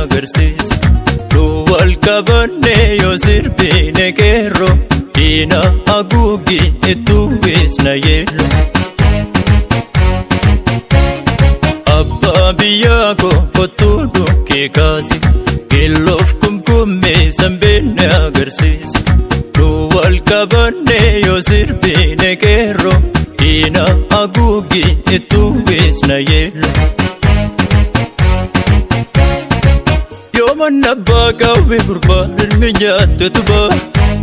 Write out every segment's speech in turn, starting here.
agarsiisa. Nu wal qabanne yoo sirbine qeerroo diina haguuggi itti uwwisna yeelloo. Abbaa biyyaa koo kottuu dhukkee kaasi qilloof kumkummee sanbeenne agarsiisa. Nu wal qabanne yoo sirbine qeerroo diina haguuggi itti uwwisna yeelloo. Yoo manna abbaa qawwee gurbaa ilmi nyaattu tubaa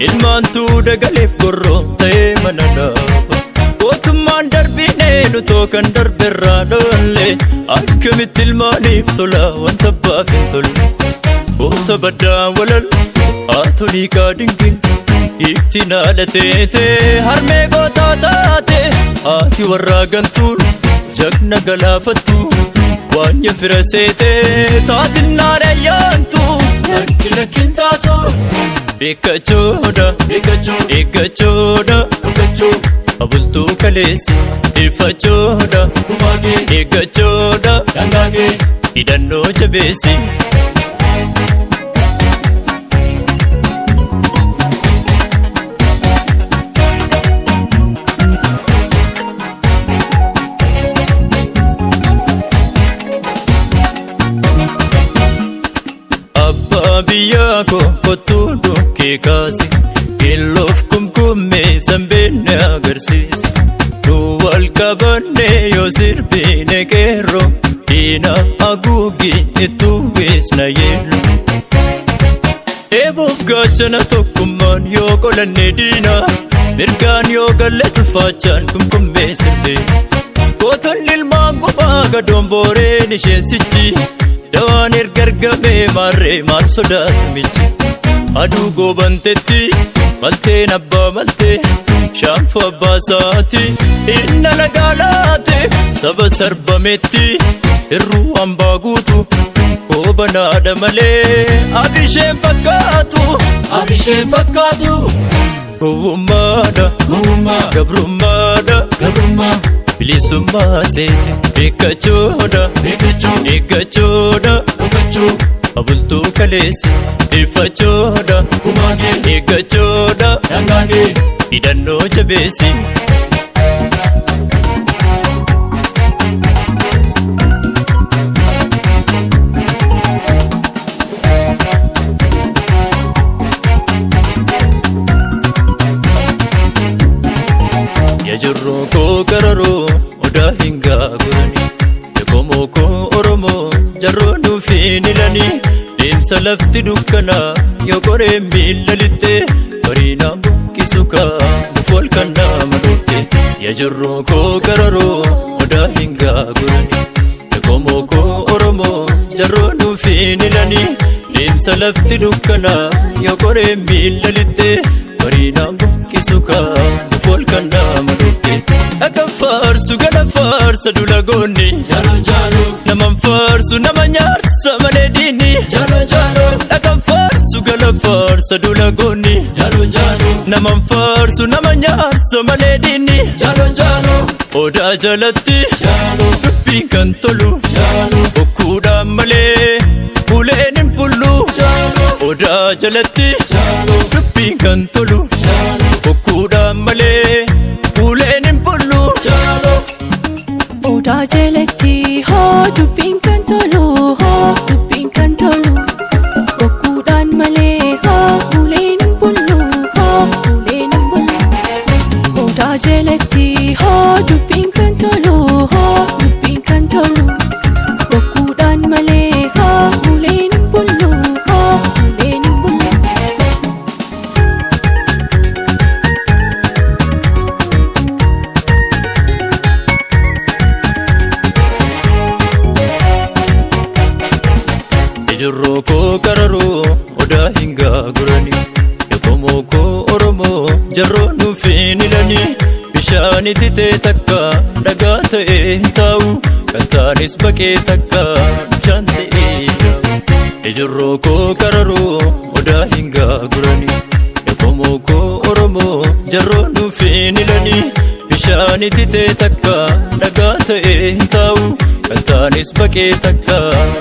ilmaantuu dagaleef gorroo ta'ee mana dhaaba. Gootummaan darbinee nutoo kan darberraa dhoolle akkamitti ilmaaniif tola wanta abbaaf hin tolle. Goota baddaa walal haatolii kaadingin iftiin haadha teetee harmee gootaa taate haati warraa gantuun jagna galaafattu waan fira seetee taatinaan ayyaantu. Lakki lakkin taatu. Beekachoodha Beekachuu. eeggachoodha Dhugachuu. abultuu kaleessi ifachoodha Gumaagee. eeggachoodha Dangaagee. hidhannoo jabeessi. Abbaa biyyaa koo kottuu dhukkee kaasi qilloof kumkummee sanbeenne agarsiisa. Nu wal qabanne yoo sirbine qeerroo diina haguuggi itti uwwisna yeelloo. Eeboof gaachana tokkummaan yoo qolanne diina mirgaan yoo galle tulfaachaan kumkummee sirbee. Gootonni ilmaan gubaa gadoon booreen isheen sichi dawaan erga argamee maarree maal sodaatu michi. Aduu goobantetti malteen abbaa maltee shaanfoo abbaa saati inna lagaa laate saba sarbametti hirruu hambaa guutu koobanaadha malee abisheen fakkaatu. Abisheen fakkaatu. Gowwummaadha Gowwummaa. gabrummaadha Gabrummaa. bilisummaa seete beekachoodha Beekachuu. eeggachoodha Dhugachuu. abultuu kaleessi ifachoodha Gumaagee. eeggachoodha Dangaagee. hidhannoo jabeessi. Yajirroo koo qararoo odaa hin gaagurani Qomoo koo Oromoo jarroo nuufiin ilanii deemsa lafti dukkanaa yoo qoree miilla lixxee bariinaan buqqisu kaa bufool kan nama dhoofte. Yajirroo koo qararoo odaa hin gaagurani Qomoo koo Oromoo jarroo nuufiin ilanii deemsa lafti dukkanaa yoo qoree miilla lixxee bariinaan buqqisu kaa bufool kan nama dhoofte. Dhaqan faarsu gala faarsa dula goonni. Jaaloo jaaloo. Naman faarsu nama nyaarsa malee diinni. Jaaloo jaaloo. Dhaqan faarsu gala faarsa dula goonni. Jaaloo jaaloo. Naman faarsu nama nyaarsa malee diinni. Jaaloo jaaloo. Odaa jalatti Jaaloo. dubbiin kan tolu. Jaaloo. Bokkuudhaan malee uleen hin bullu. Jaaloo. Odaa jalatti Jaaloo. dubbiin kan tolu. Jaaloo. Bokkuudhaan malee uleen hin bullu. Jaaloo. Odaa jalatti hoo dubbiin kan tolu hoo dubbiin kan tolu bokkuudhaan malee hoo uleen hin bullu hoo uleen hin bullu. Odaa jalatti hoo dubbiin kan tolu hoo dubbiin kan tolu bokkuudhaan malee hoo uleen hin bullu hoo uleen hin bullu. Ijirroo koo qararoo odaa hin gaagurani. Qomoo koo Oromoo jarroo nuufiin ilanii bishaan ititee takka dhagaa ta'ee hin taa'u kan taanis baqee takka bishaan ta'ee yaa'u. Ijirroo koo qararoo odaa hin gaagurani. Qomoo koo Oromoo jarroo nuufiin ilanii bishaan ititee takka dhagaa ta'ee hin taa'u kan taanis baqee takka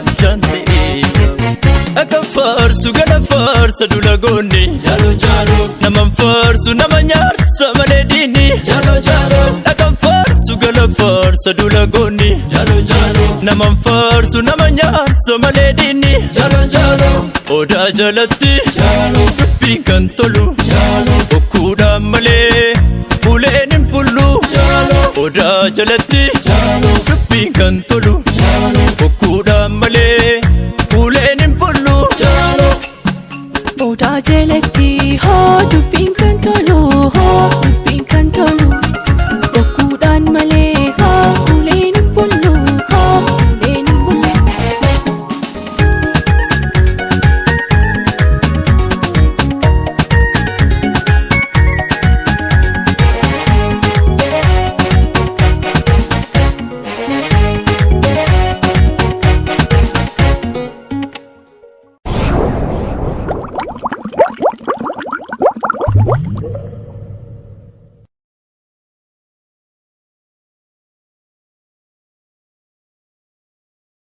bishaan ta'ee yaa'u. Akka faarsu gala faarsa dula goonni. Jalo jalo. Naman faarsu nama nyaarsa malee diinni. Jalo jalo. Dhaqan faarsu gala faarsa dula goonni. Jalo jalo. Naman faarsu nama nyaarsa malee diinni. Jalo jalo. Odaa jalatti Jalo. dubbiin kan tolu. Jalo. Bokkuudhaan malee uleen hin bullu. Jalo. Odaa jalatti Jalo. dubbiin kan tolu. Jalo. Bokkuudhaan malee uleen hin bullu. Jalo. Odaa jalatti hoo dubbiin.